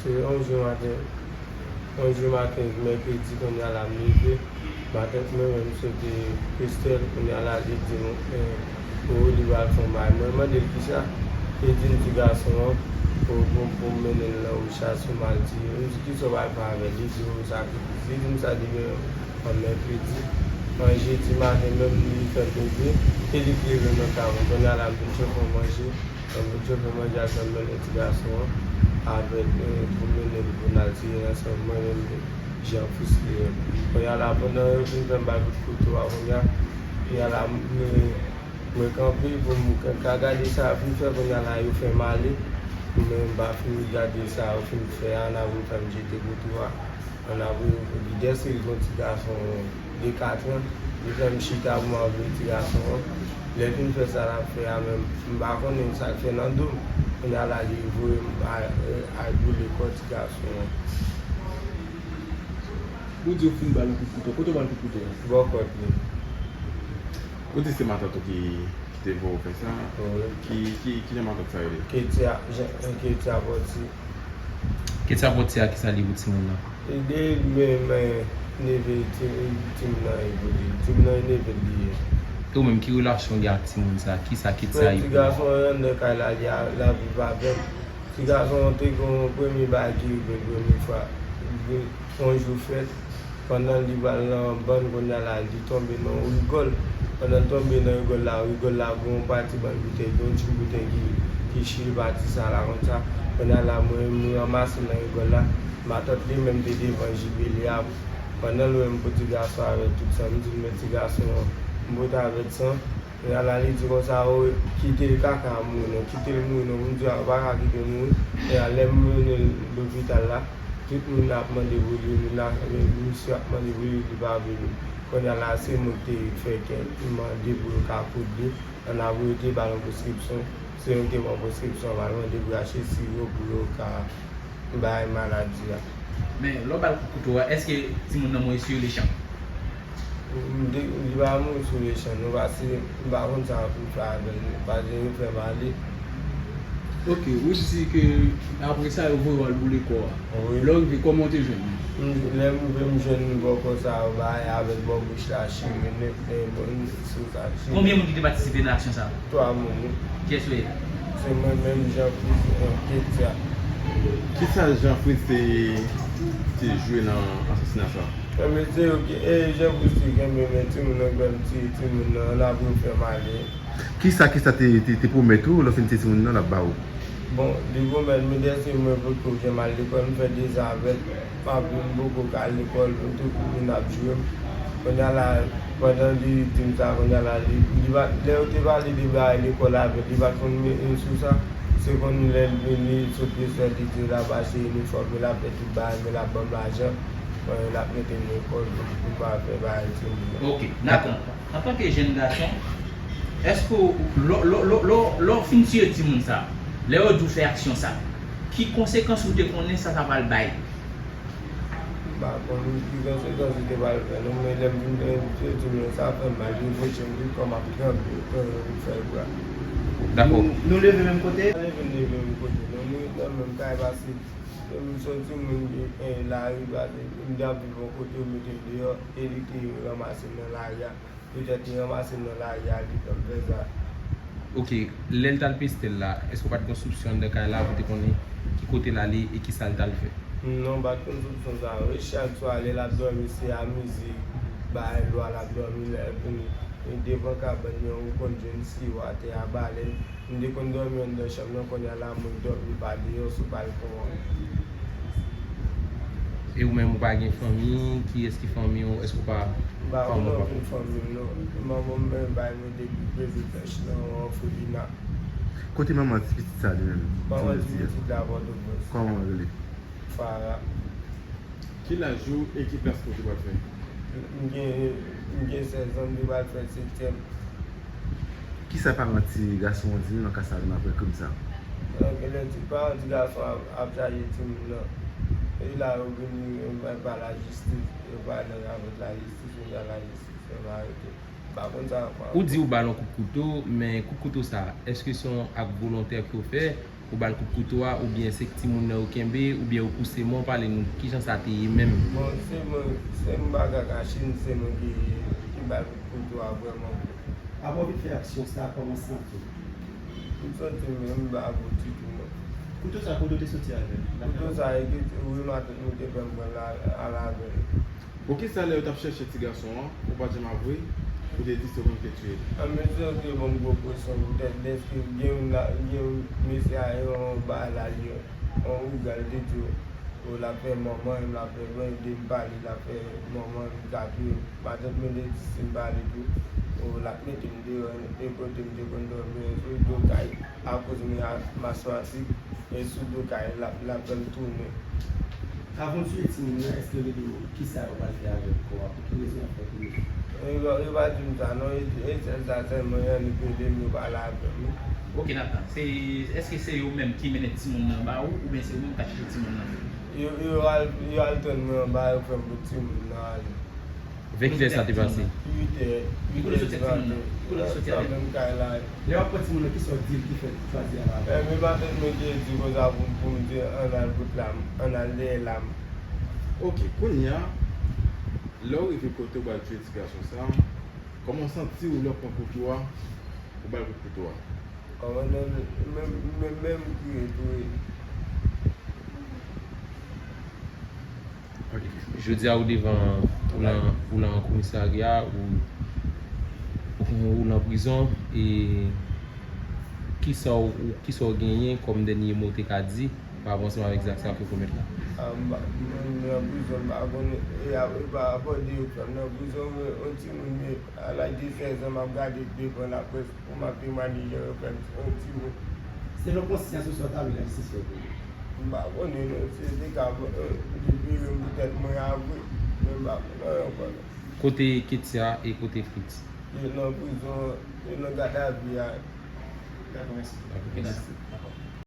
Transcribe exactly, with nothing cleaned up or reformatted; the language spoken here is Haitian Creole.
Se yon jou maten, yon jou maten, mèkredi, kounye a la m leve. Matant mwen menm se te Christelle, kounye a la li di m, eh, o, li pral fè yon bagay. Mwen mande l kisa, li di m ti gason an, pou, pou, pou m mennen l nan Richardson, m al tiye. M di kisa w pral fè avè l, li di o sa ki plis. Li di m sa demen an mèkredi. An jedi maten menm li fè m leve, e li ki leve nan kay mwen. Kounye a la m vin chòfe manje. Mwen menm chòfe manje a sa m mennen ti gason an avèk, eh, pou m mennen l pou n al tiye ansanm, mwen menm Jean Fritz Léon. Kounye a la, pandan yo fin fè m bay kout kouto a, kounye a, kounye a la, mwen, mwen kanpe pou m ka, ka gade sa yo fin fè, kounye a la, yo fè m ale. Men m pa fin gade sa yo fin fè a, n ap refè m jete kouto a. An apre, li dèske li gon ti gason de katran, li fè m chita pou m ap veye ti gason an. Lè l fin fè sa l ap fè a menm, m pa konnen sa l fè nan do m. Kounye a la, li voye m al, al boule kò ti gason an. Ou di w fin ba l yon kout kouto. Kote w ba l kout kouto a? Bò kòt li. Ou di se matant ou ki, ki te voye w fè sa? Wi. Ki, ki, ki jan matant sa rele? Ketia, Jean, Ketia Pòti. Ketia Pòti a, kisa li pou timoun nan? Li de men, men, neve ti, timoun nan e pou li. Timoun nan e neve l li ye. E ou menm, ki relasyon w gen ak timoun sa? Kisa Ketia ye pou ou? Ti gason an anndan kay la, li a, l ap viv avè m. Ti gason an te gen yon premye bagay ki rive l premye fwa. Li gen yon jou fèt, pandan li pral nan bann, kounye a la, li tonbe nan yon rigòl. Pandan l tonbe nan rigòl la, rigòl la gen yon pati bann boutèy, gen yon ti boutèy ki, ki chire pati sa la konsa. Kounye a la, mwen, mwen ranmase l nan rigòl la. Matant li menm te devan jibili a. Pandan l wè m pou ti gason avèk tout sa, m di l, men ti gason an, m pote avèk san. Kounye a la, li di konsa, o, kite l kaka mouri non, kite l mouri non. M di a, ou pa ka kite l mouri. Kounye a, lè m mennen l lopital la, tout moun ap mande pou li, moun la, misye ap mande pou li, li pa vle li. Kounye a la, se mwen ki te fè kè mande pou yo ka koud li. An apre, yo te ba l yon preskripsyon. Se yo te ban preskripsyon, ba l mande pou yo achte siwo pou yo ka bay maladi a. Men, lè w ba l kout kouto a, èske timoun nan mouri sou le chan? M te, li pa mouri sou le chan, non, paske m pa konn sa pou m fè avè l, paske yo fè m ale. Ok, ou di ke apre sa, yo voye w al boule kò a. Wi. Lè w rive, kòman w te jwenn li? M, lè m rive, m jwenn li bò kò sa yo bay avèk bò bouch la, chire nèf, men bon, sou sa, chire. Konbyen moun ki te patisipe nan aksyon sa a? Twa moun, wi. Kiyès yo ye? Se mwen menm, Jean Fritz, e, Ketia. Kisa Jean Fritz te, te jwe nan asasina sa a? Ebyen, se yo ki, e, Jean Fritz te kenbe men timoun nan, grann ti timoun nan, l ap refè m ale. Kisa, kisa te, te, te pwomèt ou, lè w fin tiye timoun nan, l ap ba ou? Bon, li pwomèt mwen dèske mwen potko janm al lekòl, m fè dezan avè l, m ap, m poko ka al lekòl, m tout moun ap joure m. Kounye a la, pandan li di m sa, kounye a la, li, li pa, lè yo te pale de bagay lekòl avè l, li pa t konn men sou sa. Se konn lè l vini, sot leson, li di l ap achte inifòm, l ap fè tout bagay, men l ap ban m lajan, l ap mete m lekòl pou, pou m pa fè bagay timoun nan. Ok, Nathan. Antanke jèn gason, èske w, lè, lè, lè, lè, lè w fin tiye timoun sa, lè yo di w fè aksyon sa, ki konsekans ou te konnen sa ta pral bay? M pa konn ki konsekans li te pral fè non, men lè m vin tiye timoun sa fè m mal, li voye m tout kò m ap tranble, pou m fè l bra. Dakò. Nou, nou leve menm kote? Nou leve, leve menm kote non, nou ret nan menm kay, paske m se yon timoun ki, eh, lari, paske m te ap viv yon kote, yo mete m deyò, e li te ranmase m nan lari a. Petèt li ranmase m nan lari a, li fè m fè sa. Ok, lè l t al peste l la, èske w pa t gen soupsyon anndan kay la pou w te konnen ki kote l ale e kisa l t al fè? Non, m pa t konn soupsyon sa yo. E chak swa, lè l ap dòmi, se amize, bay lwa l ap dòmi, lè l vini, e devan kabann nan, ou konn jwenn siwo atè a, balèn. M te konn dòmi anndan chanm nan, kounye a la, mwen dòmi pa deyò sou balkon an. E ou menm, ou pa gen fanmi? Kiyès ki fanmi w? Èske ou pa, m pa konn okenn fanmi m, non. Manman m menm bay mwen depi Brezil, Pèch nan Orfelina. Kote manman ti pitit sa li menm? Manman ti pitit la, Pòtoprens. Kòman l rele? Fara. Ki laj ou e ki klas ou te pral fè? M gen, m gen sèz an, m te pral fè setyèm. Kisa paran ti gason an di nou nan ka sa a, nou apre krim sa a? Donk, lè ti paran ti gason ap, ap chaje timoun nan, e la yo vini, yo pral pa lajistis, yo pral nan avèk lajistis, yo nan lajistis, yo nan arete. M pa konn sa yo pral. Ou di ou ba l yon kout kouto, men kout kouto sa a, èske se yon ak volontè ke w fè, Ou ba l kout kouto a, oubyen se timoun nan yo kenbe, oubyen ou pouse men w pale nou kijan sa te ye menm? Bon, se mwen, se m pa ka kache n, se mwen ki, ki ba l kout kouto a vrèman. Apre w fin fè aksyon sa, kòman w santi w? M santi m menm m pa bon ditou non. Kouto sa, kote w te soti avè l? Kouto sa, e ki wi, matant mwen te fè m pran l al avè l. Poukisa lè yo t ap chèche ti gason an, ou pa t janm avwe, ou te di se ou menm ki te tiye l? An mesye yo te ban m gwo presyon poutèt dèske gen youn la, gen youn mesye a yon bagay la li, yon ougan l te di w, l ap fè manman m, l ap fè mwen, de m pale, l ap fè manman m, li ka touye m. Matant mwen te di si m pale tou, l ap mete m deyò, e kote m te konn dòmi an, sou do kay, akoz mwen a masmatik, e sou do kay, l ap, l ap fè m tounen. Avan w tiye timoun nan, èske yo rele w? Kisa yo pral fè avèk kò a? Pou ki rezon y ap fè touye? Yo, yo pa di m sa non, e, e sèl sa sèlman, y annik rele m, yo pale avè m wi. Ok, Nathan, se, èske se yo menm ki mennen timoun nan ba ou, oubyen se ou menm k al chèche timoun nan? Yo, yo al, yo al tann mwen anba, yo fè m pou timoun nan ale. Vè kilè sa te pase? Uit è, Ki kote w soti ak timoun nan? Ki kote w soti avè l? Nan menm kay la. Lè w ap pran timoun nan, kisa w di l ki fè l chwazi al avè w? E, men matant mwen te di konsa pou, pou m di ann al bout la, ann al dèyè la. Ok, kounye a, lè w rive kote w pral tiye ti gason sa, kòman w santi w lè w pran kouto a, ou ba l kout kouto a? Kòmandan, men, men, men m kriye tou wi. Jodi a ou devan, ou lan, ou lan komisarya, ou, ou, ou lan prizon, e kisa w, ou, kisa w genyen kòm dènye mo w te ka di pa rapò ansanm avèk zak sa ke w komèt la? A, m pa, m, m nan prizon, m pa konnen, e a, e pa rapò de yo k fè m nan prizon, men yon timoun de, a laj de sèz an, m ap gade devan laprès pou m ap temwaye jan yo fè m yon timoun. Selon konsyans ou, sa w ta vle lajistis fè pou ou? M pa konnen non, se te ka, e, libere m pou tèt mwen avwe, men m pa konnen ankò non. Kote Ketia e kote Fritz? Yo nan prizon, yo nan gadavi a. Dakò, mèsi. Mèsi.